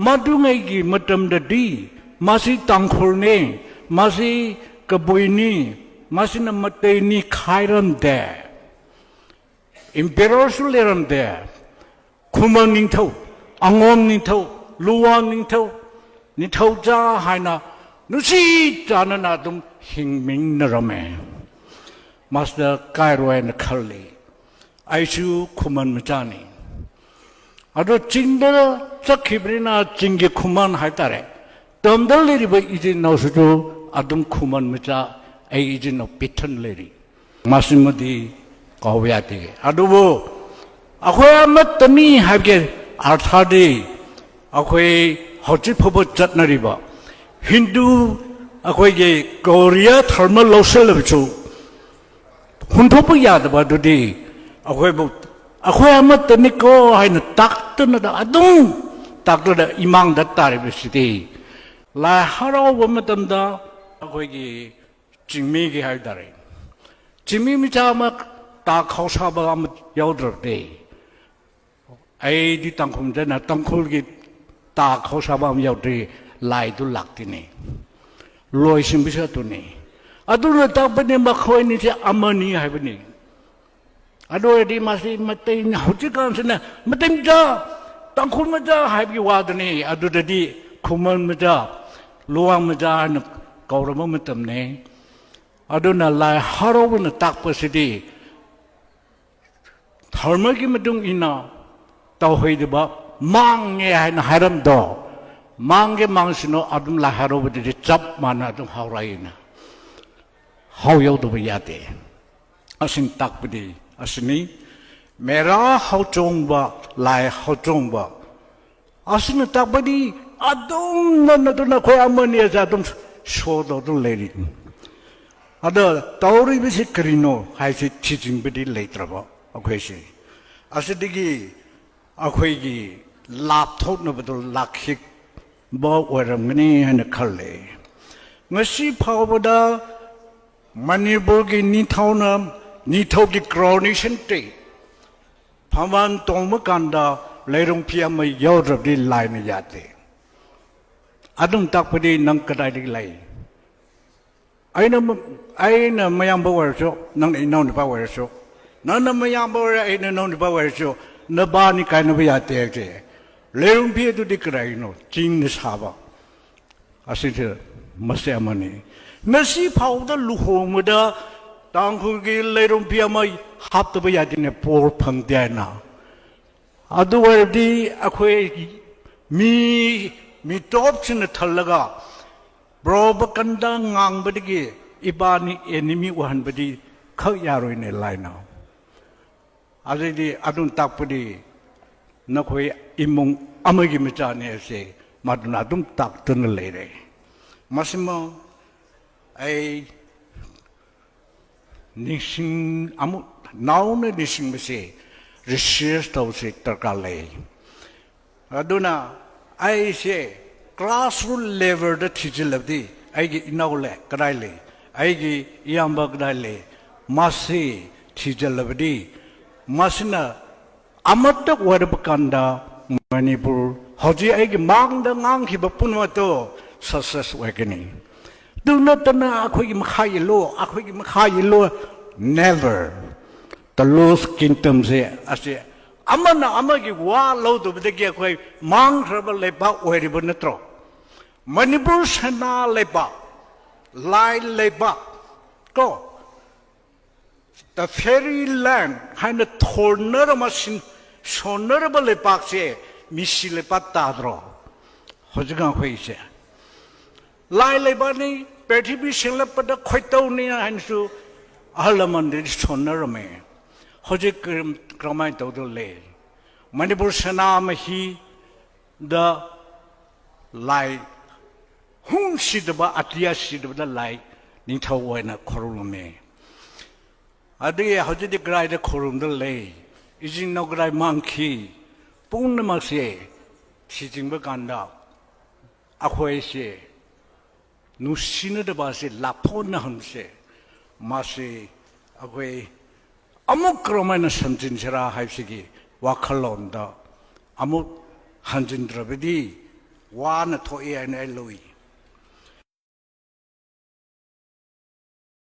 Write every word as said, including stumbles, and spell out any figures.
ꯃꯗꯨꯉꯩꯒꯤ ꯃꯇꯝꯗꯗꯤ ꯃꯁꯤ ꯇꯥꯡꯈꯨꯜꯅꯤ, ꯃꯁꯤ ꯀꯕꯨꯏꯅꯤ, ꯃꯁꯤꯅ ꯃꯩꯇꯩꯅꯤ ꯈꯥꯏꯔꯝꯗꯦ꯫ ꯏꯝꯄꯦꯔꯔꯁꯨ ꯂꯩꯔꯝꯗꯦ꯫ ꯈꯨꯃꯟ ꯅꯤꯡꯊꯧ, ꯑꯉꯣꯝ ꯅꯤꯡꯊꯧ, ꯂꯨꯋꯥꯡ ꯅꯤꯡꯊꯧ, ꯅꯤꯡꯊꯧꯖꯥ ꯍꯥꯏꯅ ꯅꯨꯡꯁꯤ ꯆꯥꯟꯅꯅ ꯑꯗꯨꯝ ꯍꯤꯡꯃꯤꯟꯅꯔꯝꯃꯦ꯫ ꯃꯁꯤꯗ ꯀꯥꯏꯔꯣꯏ ꯍꯥꯏꯅ ꯈꯜꯂꯤ꯫ ꯑꯩꯁꯨ ꯈꯨꯃꯟ ꯃꯆꯥꯅꯤ꯫ ꯑꯗꯣ ꯆꯤꯡꯗ ꯆꯠꯈꯤꯕꯅꯤꯅ ꯆꯤꯡꯒꯤ ꯈꯨꯃꯟ ꯍꯥꯏꯇꯥꯔꯦ꯫ ꯇꯝꯗ ꯂꯩꯔꯤꯕ ꯏꯆꯤꯟ ꯏꯅꯥꯎꯁꯤꯁꯨ ꯑꯗꯨꯝ ꯈꯨꯃꯟ ꯃꯆꯥ, ꯑꯩ ꯏꯆꯤꯟ ꯏꯅꯥꯎ ꯄꯤꯛꯊꯟ ꯂꯩꯔꯤ꯫ ꯃꯁꯤꯃꯗꯤ ꯀꯥꯎꯕ ꯌꯥꯗꯦ꯫ ꯑꯗꯨꯕꯨ ꯑꯩꯈꯣꯏ ꯑꯃꯠꯇꯅꯤ ꯍꯥꯏꯕꯒꯤ ꯑꯔꯊꯗꯤ ꯑꯩꯈꯣꯏ ꯍꯧꯖꯤꯛ ꯐꯥꯎꯕ ꯆꯠꯅꯔꯤꯕ ꯍꯤꯟꯗꯨ, ꯑꯩꯈꯣꯏꯒꯤ ꯒꯧꯔꯤꯌꯥ ꯙꯔꯃ ꯂꯧꯁꯤꯜꯂꯕꯁꯨ ꯍꯨꯟꯗꯣꯛꯄ ꯌꯥꯗꯕ ꯑꯗꯨꯗꯤ ꯑꯩꯈꯣꯏꯕꯨ, ꯑꯩꯈꯣꯏ ꯑꯃꯠꯇꯅꯤꯀꯣ ꯍꯥꯏꯅ ꯇꯥꯛꯇꯅ ꯑꯗꯨꯝ ꯇꯥꯛꯇꯅ ꯏꯃꯥꯡꯗ ꯇꯥꯔꯤꯕꯁꯤꯗꯤ ꯂꯥꯏ ꯍꯔꯥꯎꯕ ꯃꯇꯝꯗ ꯑꯩꯈꯣꯏꯒꯤ ꯆꯤꯡꯃꯤꯒꯤ ꯍꯥꯏ ꯇꯥꯔꯦ, ꯆꯤꯡꯃꯤ ꯃꯆꯥ ꯑꯃ ꯇꯥ ꯈꯥꯎꯁꯥꯕ ꯑꯃ ꯌꯥꯎꯗ꯭ꯔꯕꯗꯤ, ꯑꯩꯗꯤ ꯇꯥꯡꯈꯨꯜꯗꯅ ꯇꯥꯡꯈꯨꯜꯒꯤ ꯇꯥ ꯈꯥꯎꯁꯥꯕ ꯑꯃ ꯌꯥꯎꯗ꯭ꯔꯤ, ꯂꯥꯏꯗꯨ ꯂꯥꯛꯇꯦꯅꯦ꯫ ꯂꯣꯏꯁꯤꯟꯕꯁꯨ ꯑꯗꯨꯅꯤ꯫ ꯑꯗꯨꯅ ꯇꯥꯛꯄꯗꯤ ꯃꯈꯣꯏ ꯑꯅꯤꯁꯦ ꯑꯃꯅꯤ ꯍꯥꯏꯕꯅꯤ꯫ ꯑꯗꯨ ꯑꯣꯏꯔꯗꯤ ꯃꯁꯤ ꯃꯩꯇꯩꯅ ꯍꯧꯖꯤꯛꯀꯥꯟꯁꯤꯅ ꯃꯩꯇꯩ ꯃꯆꯥ, ꯇꯥꯡꯈꯨꯜ ꯃꯆꯥ ꯍꯥꯏꯕꯒꯤ ꯋꯥꯗꯨꯅꯤ꯫ ꯑꯗꯨꯗꯗꯤ ꯈꯨꯃꯟ ꯃꯆꯥ, ꯂꯨꯋꯥꯡ ꯃꯆꯥ ꯍꯥꯏꯅ ꯀꯧꯔꯕ ꯃꯇꯝꯅꯤ꯫ ꯑꯗꯨꯅ ꯂꯥꯏ ꯍꯔꯥꯎꯕꯅ ꯇꯥꯛꯄꯁꯤꯗꯤ ꯙꯔꯃꯒꯤ ꯃꯇꯨꯡ ꯏꯟꯅ ꯇꯧꯍꯩꯗꯕ ꯃꯥꯡꯉꯦ ꯍꯥꯏꯅ ꯍꯥꯏꯔꯝꯗꯣ, ꯃꯥꯡꯒꯦ ꯃꯥꯡꯁꯅꯨ, ꯑꯗꯨꯝ ꯂꯥꯏ ꯍꯔꯥꯎꯕꯗꯗꯤ ꯆꯞ ꯃꯥꯟꯅ ꯑꯗꯨꯝ ꯍꯧꯔꯛꯏꯅ ꯍꯧ ꯌꯧꯗꯕ ꯌꯥꯗꯦ꯫ ꯑꯁꯤꯅ ꯇꯥꯛꯄꯗꯤ ꯑꯁꯤꯅꯤ, ꯃꯦꯔꯥ ꯍꯧꯆꯣꯡꯕ, ꯂꯥꯏ ꯍꯧꯆꯣꯡꯕ꯫ ꯑꯁꯤꯅ ꯇꯥꯛꯄꯗꯤ ꯑꯗꯨꯝ ꯅꯠꯇꯅ ꯑꯩꯈꯣꯏ ꯑꯃꯅꯤ ꯑꯁꯦ ꯑꯗꯨꯝ ꯁꯣꯗ ꯑꯗꯨꯝ ꯂꯩꯔꯤ꯫ ꯑꯗ ꯇꯧꯔꯤꯕꯁꯤ ꯀꯔꯤꯅꯣ ꯍꯥꯏꯁꯤ ꯊꯤꯖꯤꯟꯕꯗꯤ ꯂꯩꯇ꯭ꯔꯕ ꯑꯩꯈꯣꯏꯁꯦ꯫ ꯑꯁꯤꯗꯒꯤ ꯑꯩꯈꯣꯏꯒꯤ ꯂꯥꯞꯊꯣꯛꯅꯕꯗꯣ ꯂꯥꯛꯈꯤꯕ ꯑꯣꯏꯔꯝꯒꯅꯤ ꯍꯥꯏꯅ ꯈꯜꯂꯦ꯫ ꯉꯁꯤ ꯐꯥꯎꯕꯗ ꯃꯅꯤꯄꯨꯔꯒꯤ ꯅꯤꯡꯊꯧꯅ, ꯅꯤꯡꯊꯧꯒꯤ coronation day ꯐꯝꯕꯥꯜ ꯇꯣꯡꯕ ꯀꯥꯟꯗ ꯂꯩꯔꯨꯝ ꯐꯤ ꯑꯃ ꯌꯥꯎꯗ꯭ꯔꯕꯗꯤ ꯂꯥꯏꯅ ꯌꯥꯗꯦ꯫ ꯑꯗꯨꯝ ꯇꯥꯛꯄꯗꯤ ꯅꯪ ꯀꯗꯥꯏꯗꯒꯤ ꯂꯩ? ꯑꯩꯅ ꯃ-, ꯑꯩꯅ ꯃꯌꯥꯝꯕ ꯑꯣꯏꯔꯁꯨ, ꯅꯪꯅ ꯏꯅꯥꯎꯅꯨꯄꯥ ꯑꯣꯏꯔꯁꯨ, ꯅꯪꯅ ꯃꯌꯥꯝꯕ ꯑꯣꯏꯔꯦ, ꯑꯩꯅ ꯏꯅꯥꯎꯅꯨꯄꯥ ꯑꯣꯏꯔꯁꯨ, ꯅꯕꯥꯅꯤ ꯀꯥꯏꯅꯕ ꯌꯥꯗꯦ ꯍꯥꯏꯁꯦ꯫ ꯂꯩꯔꯨꯝ ꯐꯤ ꯑꯗꯨꯗꯤ ꯀꯗꯥꯏꯅꯣ? ꯆꯤꯡꯅ ꯁꯥꯕ꯫ ꯑꯁꯤꯁꯦ ꯃꯁꯦ ꯑꯃꯅꯤ꯫ ꯉꯁꯤ ꯐꯥꯎꯕꯗ ꯂꯨꯍꯣꯡꯕꯗ ꯇꯥꯡꯈꯨꯜꯒꯤ ꯂꯩꯔꯨꯝ ꯐꯤ ꯑꯃ ꯍꯥꯞꯇꯕ ꯌꯥꯗꯦꯅꯦ, ꯄꯣꯔ ꯐꯪꯗꯦ ꯍꯥꯏꯅ꯫ ꯑꯗꯨ ꯑꯣꯏꯔꯗꯤ ꯑꯩꯈꯣꯏ ꯃꯤ, ꯃꯤꯇꯣꯞꯁꯤꯡꯅ ꯊꯜꯂꯒ ꯄ꯭ꯔꯣꯄꯒꯟꯗꯥ ꯉꯥꯡꯕꯗꯒꯤ ꯏꯕꯥꯅꯤ ꯑꯦꯅꯤꯃꯤ ꯑꯣꯏꯍꯟꯕꯗꯤ ꯈꯛ ꯌꯥꯔꯣꯏꯅꯦ ꯂꯥꯏꯅ꯫ ꯑꯗꯩꯗꯤ ꯑꯗꯨꯝ ꯇꯥꯛꯄꯗꯤ ꯅꯈꯣꯏ ꯏꯃꯨꯡ ꯑꯃꯒꯤ ꯃꯆꯥꯅꯦ ꯍꯥꯏꯕꯁꯦ ꯃꯗꯨꯅ ꯑꯗꯨꯝ ꯇꯥꯛꯇꯨꯅ ꯂꯩꯔꯦ꯫ ꯃꯁꯤꯃ ꯑꯩ ꯅꯤꯡꯁꯤꯡ-, ꯑꯃꯨꯛ ꯅꯧꯅ ꯅꯤꯡꯁꯤꯡꯕꯁꯦ, ꯔꯤꯁꯔꯁ ꯇꯧꯕꯁꯦ ꯗꯔꯀꯥꯔ ꯂꯩ꯫ ꯑꯗꯨꯅ ꯑꯩꯁꯦ ꯀ꯭ꯂꯥꯁꯔꯨꯠ ꯂꯦꯚꯦꯜꯗ ꯊꯤꯖꯤꯜꯂꯕꯗꯤ ꯑꯩꯒꯤ ꯏꯅꯥꯎ ꯂꯩ, ꯀꯗꯥꯏ ꯂꯩ? ꯑꯩꯒꯤ ꯏꯌꯥꯝꯕ ꯀꯗꯥꯏ ꯂꯩ? ꯃꯁꯤ ꯊꯤꯖꯤꯜꯂꯕꯗꯤ ꯃꯁꯤꯅ ꯑꯃꯠꯇ ꯑꯣꯏꯔꯕ ꯀꯥꯟꯗ ꯃꯅꯤꯄꯨꯔ ꯍꯧꯖꯤꯛ ꯑꯩꯒꯤ ꯃꯥꯡꯗ ꯉꯥꯡꯈꯤꯕ ꯄꯨꯝꯅꯃꯛꯇꯣ ꯁꯛꯁꯦꯁ ꯑꯣꯏꯒꯅꯤ꯫ ꯑꯗꯨ ꯅꯠꯇꯅ ꯑꯩꯈꯣꯏꯒꯤ ꯃꯈꯥ ꯏꯜꯂꯨ, ꯑꯩꯈꯣꯏꯒꯤ ꯃꯈꯥ ꯏꯜꯂꯨ, never꯫ ꯇꯂꯨꯁ ꯀꯤꯡꯗꯝꯁꯦ ꯑꯁꯤ ꯑꯃꯅ ꯑꯃꯒꯤ ꯋꯥ ꯂꯧꯗꯕꯗꯒꯤ ꯑꯩꯈꯣꯏ ꯃꯥꯡꯈ꯭ꯔꯕ ꯂꯩꯕꯥꯛ ꯑꯣꯏꯔꯤꯕ ꯅꯠꯇ꯭ꯔꯣ? ꯃꯅꯤꯄꯨꯔ ꯁꯅꯥ ꯂꯩꯕꯥꯛ, ꯂꯥꯏ ꯂꯩꯕꯥꯛ ꯀꯣ, the fairy land ꯍꯥꯏꯅ ꯊꯣꯟꯅꯔꯝꯕ ꯁꯤꯟ-, ꯁꯣꯟꯅꯔꯕ ꯂꯩꯄꯥꯛꯁꯦ ꯃꯤꯁꯤ ꯂꯩꯄꯥꯛ ꯇꯥꯗ꯭ꯔꯣ? ꯍꯧꯖꯤꯛ ꯑꯩꯈꯣꯏꯁꯦ ꯂꯥꯏ ꯂꯩꯕꯥꯛꯅꯤ, ꯄ꯭ꯔꯤꯊꯤꯕꯤ ꯁꯦꯝꯂꯛꯄꯗ ꯈꯣꯏꯇꯧꯅꯤ ꯍꯥꯏꯅꯁꯨ ꯑꯍꯜ ꯂꯃꯟꯗꯗꯤ ꯁꯣꯟꯅꯔꯝꯃꯦ꯫ ꯍꯧꯖꯤꯛ ꯀꯔꯝ-, ꯀꯔꯝꯍꯥꯏꯅ ꯇꯧꯗꯧ ꯂꯩ? ꯃꯅꯤꯄꯨꯔ ꯁꯅꯥꯃꯍꯤꯗ ꯂꯥꯏ ꯍꯨꯝ ꯁꯤꯗꯕ, ꯑꯇꯤꯌꯥ ꯁꯤꯗꯕꯗ ꯂꯥꯏ ꯅꯤꯡꯊꯧ ꯑꯣꯏꯅ ꯈꯨꯔꯨꯝꯂꯝꯃꯤ꯫ ꯑꯗꯨꯒꯤ ꯍꯧꯖꯤꯛꯇꯤ ꯀꯗꯥꯏꯗ ꯈꯨꯔꯨꯝꯗ ꯂꯩ? ꯏꯆꯤꯟ ꯏꯅꯥꯎ ꯀꯗꯥꯏ ꯃꯥꯡꯈꯤ? ꯄꯨꯝꯅꯃꯛꯁꯦ ꯊꯤꯖꯤꯟꯕ ꯀꯥꯟꯗ ꯑꯩꯈꯣꯏꯁꯦ ꯅꯨꯡꯁꯤꯅꯗꯕ ꯑꯁꯤ ꯂꯥꯞꯊꯣꯛꯅꯍꯟꯕꯁꯦ, ꯃꯁꯤ ꯑꯩꯈꯣꯏ ꯑꯃꯨꯛ ꯀꯔꯝꯍꯥꯏꯅ ꯁꯦꯝꯖꯤꯟꯁꯤꯔꯥ ꯍꯥꯏꯕꯁꯤꯒꯤ ꯋꯥꯈꯜꯂꯣꯟꯗ ꯑꯃꯨꯛ ꯍꯟꯖꯤꯟꯗ꯭ꯔꯕꯗꯤ ꯋꯥꯅ ꯊꯣꯛꯑꯦ ꯍꯥꯏꯅ ꯑꯩ ꯂꯧꯏ꯫